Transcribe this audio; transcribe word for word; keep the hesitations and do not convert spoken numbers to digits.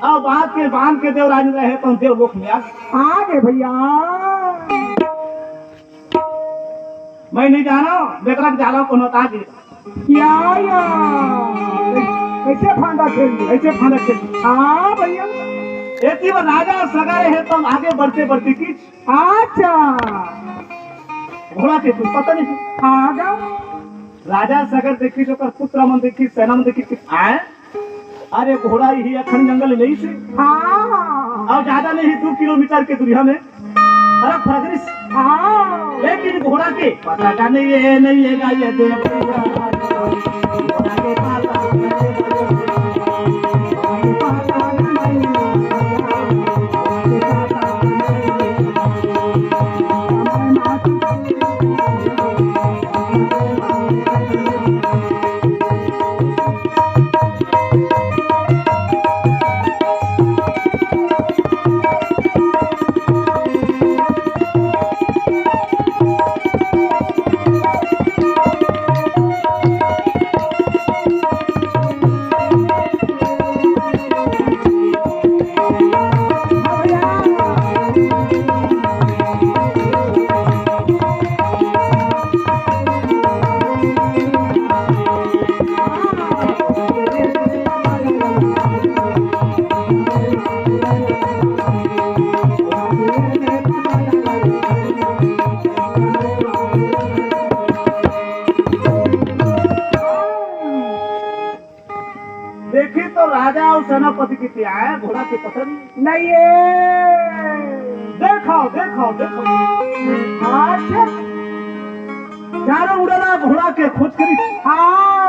अउ बांध के, बांध के देवरानी रहे त देवलोक में आ गे। आ गे भइया। मैं नहीं जाना, बेकरा के जाला कोनो ता गे। या, या। कइसे फांदा खेल ली? कइसे फांदा खेल ली? हाँ भइया। एती बर राजा सगा रहे त आगे बढ़ते बढ़ते किच। अच्छा। घोड़ा के कुछ पता नहीं। हाँ गा। राजा सगर देखिस, ओकर पुत्र मन देखिस, सेना मन देखिस, आए? अरे घोड़ा ही अखन जंगल में से। हाँ। अउ ज्यादा नहीं, दू किलोमीटर के दूरिहा में। अरे फरगरिस। हाँ। लेकिन घोड़ा के पता का नहीं है, नहीं है गा ये देख। घोड़ा के पता नहीं है। देखी तो राजा अउ सेनापति के तियाय घोड़ा के पता नहीं। नहीं है। देखो, देखो, देखो। अच्छा। चारों उड़ेला घोड़ा के खोज करी। हाँ।